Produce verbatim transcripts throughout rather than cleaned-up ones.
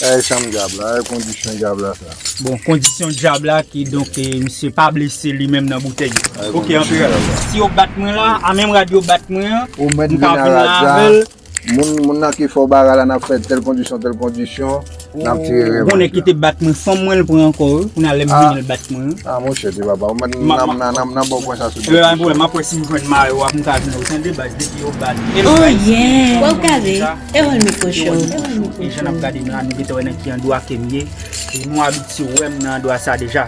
E chanm dyab la, e kondisyon dyab la sa. Bon, kondisyon dyab la ki donk, eh, misye pa blese li menm nan boutèy yo. Ok, anperè. Si yo bat mwen la, a menm rad yo bat mwen an, m ka vin la avè l. Moun, moun nan ki fè w bagay la, n ap fè tèl kondisyon, tèl kondisyon, n ap tire revanj la. Ou konnen ki te bat mwen, fanm mwen l pran ankò, wi. Kounye a lè m vini l bat mwen. Ah, monchè, te papa, ou mèt nan, nan, nan, nan bon pwen sa sou. Yo, pa gen pwoblèm, m ap wè si m jwenn mayo a pou m ka vin ou tande baz, depi yo bat. Oh yeah! Wè w gade, e wòl mi kochon. E jan n ap gade m la, nou gentan wè nan ki andwa ke m ye. E nou abitye wè m nan andwa sa deja.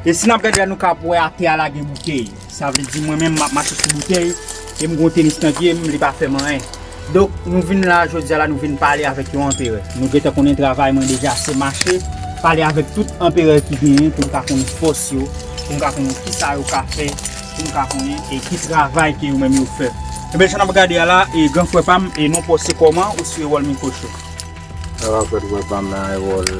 E si n ap gade la, nou ka wè atè a la gen boutèy. Sa vle di mwen menm m ap mache sou boutèy e m gen yon tenis nan pye m, li pa fè m anyen. Donk, nou vin la jodi a la, nou vin pale avèk yon anperè. Nou gentan konnen travay mwen deja, se mache, pale avèk tout anperè ki genyen pou m ka konnen fòs yo, pou m ka konnen kisa yo ka fè, pou m ka konnen e ki travay ke yo menm yo fè. Enben, jan n ap gade a la, e gran frè pa m, e non pa w se kòman, ou sou e wòl mi kochon. Sa va fèt wè pa m nan e wòl.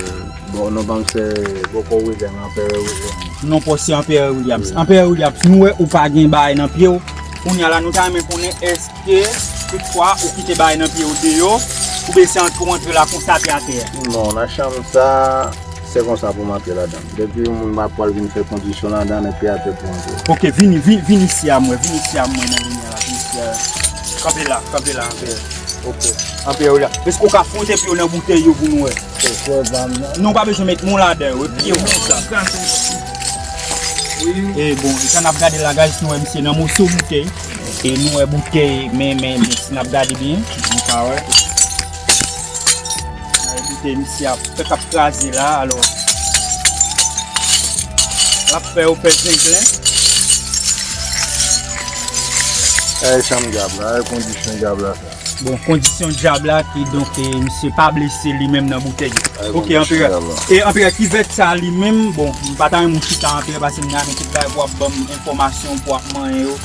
Bon, non pa m se Bòkò William, Anperè William. Non pa w se Anperè Williams. Wi. Anperè Williams, nou wè ou pa gen bagay nan pye w. Kounye a la, nou ta renmen konnen èske toutfwa ou kite bagay nan pye w deyò, oubyen se antre w antre la konsa te atè a? Non, nan chanm sa, se konsa pou m antre ladan. Depi yon moun pa pral vin fè kondisyon ladan, epi atè pou antre. Ok, vini, vini, vini isi a mwen, vini isi a mwen nan limyè la, vini isi a. Kanpe la, kanpe la, Anperè. Ok. Anperè William. Èske w ka fwote pye w nan boutèy yo pou nou wè? Fòk wè pa m nan. Non, w pa bezwen met men w ladan yo, e pye w konsa. Kraze. Wi. E bon, e sa n ap gade la, guys, nou wè misye nan moso boutèy. E nou wè boutèy, men, men, men, si n ap gade byen, nou ka wè. Ay, boutèy misye ap fèk ap kraze la, alò. L ap fè yo fè zenglen. E chanm dyab la, e kondisyon dyab la sa. Bon, kondisyon dyab la ki donk, eh, misye pa blese li menm nan boutèy yo. Ok, anperè. E anperè, kivèt sa li menm, bon, m pa ta renmen w chita anperè, paske m gen tout bagay pou w ap ban m enfòmasyon, pou w ap manyen yo.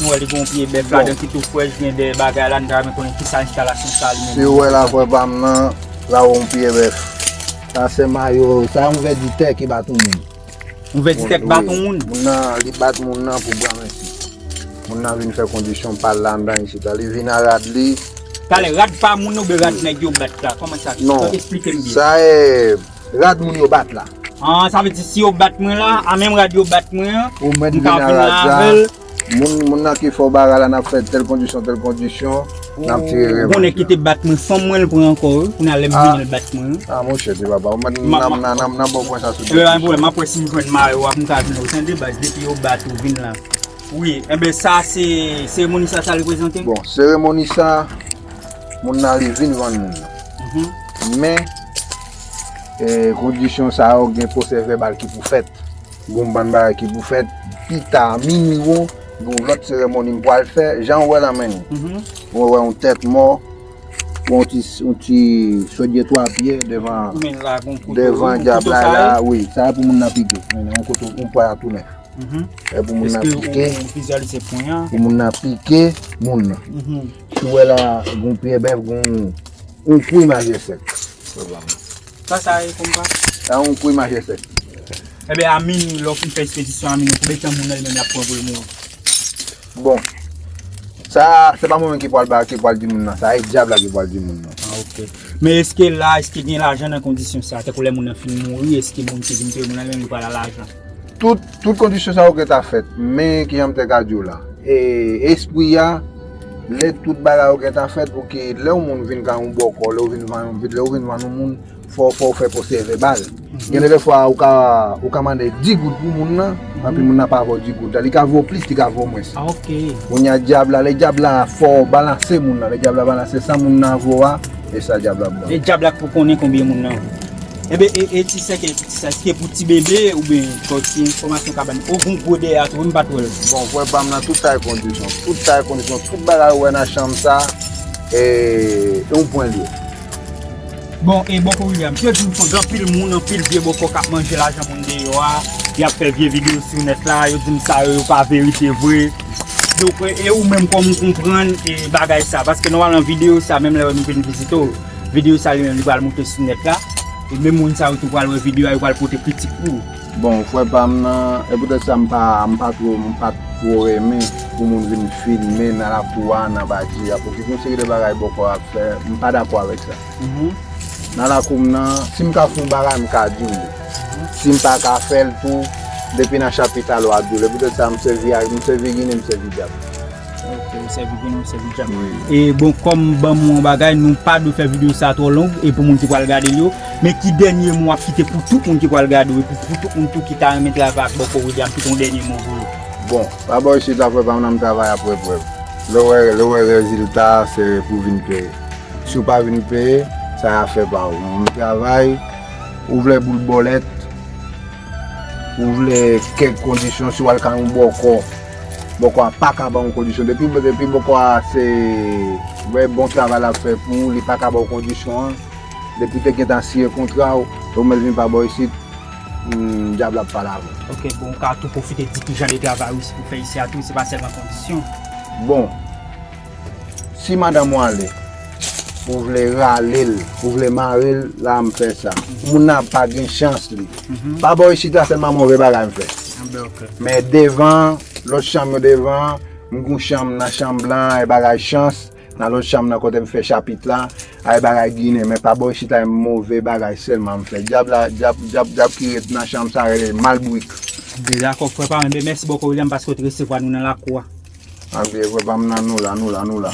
Nou wè li gen yon pye bèf ladan ki tou frèch, gen de bagay la, n ta renmen konnen kisa enstalasyon sa li menm. Si w wè la, frè pa m nan, la w yon pye bèf. Sa se mayo, sa yon vèditè ki bat yon moun. Yon vèditè k bat yon moun? Moun nan, li bat moun nan pou granmèsi. Moun nan vin fè kondisyon pa l la anndan isit la. Li vin a rad li. Talè, rad pa moun nan oubyen rad nèg yo bat la? Kòman sa? Non. Eksplike m byen. Sa e rad moun yo bat la. Ah, sa vle di si yo bat mwen la, a menm rad yo bat mwen an, ou mèt m ka vin la avè l. Moun, moun nan ki fè w bagay la, n ap fè tèl kondisyon, tèl kondisyon, n ap tire revanj la. Ou konnen ki te bat mwen, fanm mwen l pran ankò, wi. Kounye a lè m vini l bat mwen, wi. Ah, monchè, te papa, ou mèt nan, nan, nan, nan bon pwen sa sou. Yo, pa gen pwoblèm, m ap wè si m jwenn mayo a pou m ka vin ou tande baz, depi yo bat ou vin la. Wi, enben sa se seremoni sa, sa reprezante? Bon, seremoni sa, moun nan li vin vann moun nan. Men, eh, kondisyon sa yo gen pwosè vèbal ki pou fèt. Gon bann bagay ki pou fèt pita, minwi, gon lòt seremoni m pral fè, jan w wè la men nou. Ou wè yon tèt mò, yon ti, yon ti sodye twa pye devan, devan dyab la, la, wi, sa e pou moun nan pike. Men yon kote, yon pwa tou nèf. E pou moun nan pike, pou moun nan pike moun nan. Si w wè la, gon pye bèf, gon yon kwi majè sèk. Sa, sa ye, konpa? Sa yon kwi majè sèk. Enben, a minwi, lè w fin fè ekspedisyon a minwi, konbyen tan moun nan li menm l ap pran pou l mouri? Bon, sa, se pa mwen menm ki pral ba, ki pral di moun nan. Sa e dyab la ki pral di moun nan. Ah, ok. Men èske la, èske gen lajan nan kondisyon sa? Tankou lè moun nan fin mouri, èske moun ki vin touye moun nan, li menm li pral a lajan? Tout, tout kondisyon sa yo gentan fèt, men kijan m te ka di w la. E, espri a, lè tout bagay yo gentan fèt, pou ke lè yon moun vin ka yon bòkò, lè w vin vann, lè w vin vann yon moun, fò, fò w fè pwosè vèbal. Gen de fwa, ou ka, ou ka mande di goud pou moun nan, anpi moun nan pa voye di goud la. Li ka voye plis, li ka voye mwens. Ah, ok. Kounye a dyab la, lè dyab la fè w balanse moun nan, lè dyab la balanse san moun nan voye a, e sa dyab la ban. E dyab la k pou konnen konbyen moun nan voye. Enben, e, e ti sèk, e ti sèk, èske pou ti bebe oubyen kòm ti enfòmasyon ka ban nou? O, gon gwo dèyè a tou, wi, m pa t wè l. Bon, frè pa m nan, tout sa e kondisyon. Tout sa e kondisyon. Tout bagay ou wè nan chanm sa, e, yon pwen l ye. Bon, e Bòkò William, yo di m gen anpil moun, anpil vye bòkò k ap manje lajan moun deyò a, y ap fè vye videyo sou nèt la, yo di m sa yo, yo pa verite vre. Donk, e, e ou menm kòman w konprann, e, bagay sa? Paske nòmalman videyo sa, menm lè nou vin vizite w, videyo sa li menm li pral moute sou nèt la. E menm moun sa yo tou pral wè videyo a, yo pral pote kritik pou ou. Bon, frè pa m nan, e poutèt sa m pa, m pa two, m pa two renmen pou moun vin filme nan lakou a, nan badji a, pou ki gon seri de bagay bòkò ap fè, m pa dakò avèk sa. Mhm. Nan lakou m nan, si m ka fè yon bagay, m ka di w li. Si m pa ka fè l tou, depi nan chapit la, w ap di w li. Poutèt sa, m sèvi ak, m sèvi Ginen, m sèvi dyab. Ok, ou sèvi Ginen, ou sèvi dyab. E bon, kòm ban m yon bagay, nou pa dwe fè videyo sa twò long e pou moun ki pral gade l yo. Men ki dènye mo w ap kite pou tout moun ki pral gade w e pou, pou tout moun tou ki ta renmen travay ak Bòkò William, kite yon dènye mo pou yo. Bon, pa bò isit la, frè pa m nan, m travay apre prèv. Lè w wè, lè w wè rezilta, se pou vin peye. Si w pa vin peye, sa y a fè pa w. M travay, ou vle boul bòlèt, ou vle kèk kondisyon, si w al ka yon bòkò, bòkò a pa ka ba w yon kondisyon. Depi, depi bòkò a se vre bon travay l ap fè pou ou, li pa ka ba w kondisyon an, depi te gentan siyen kontra w, ou mèt vin pa bò isit, hmm, dyab la ap pale avè w. Ok, bon, ou ka tou pwofite di ki jan de travay ou pou fè isi a tou, se pa sèlman kondisyon. Bon, si madanm ou ale, ou vle rale l, ou vle mare l, la m fè sa. Moun nan pa gen chans li. Pa bò isit la sèlman move bagay m fè. Men devan, lòt chanm yo devan, m gen yon chanm nan chanm blan, e bagay chans, nan lòt chanm nan kote m fè chapit la, ay bagay Ginen, men pa bò isit la, move bagay sèlman m fè. Dyab la, dyab, dyab, dyab ki ret nan chanm sa rele Malbrik. Dakò, frè pa m, enben mèsi Bòkò William paske w te resevwa nou nan lakou a. Ann priye, frè pa m nan, nou la, nou la, nou la.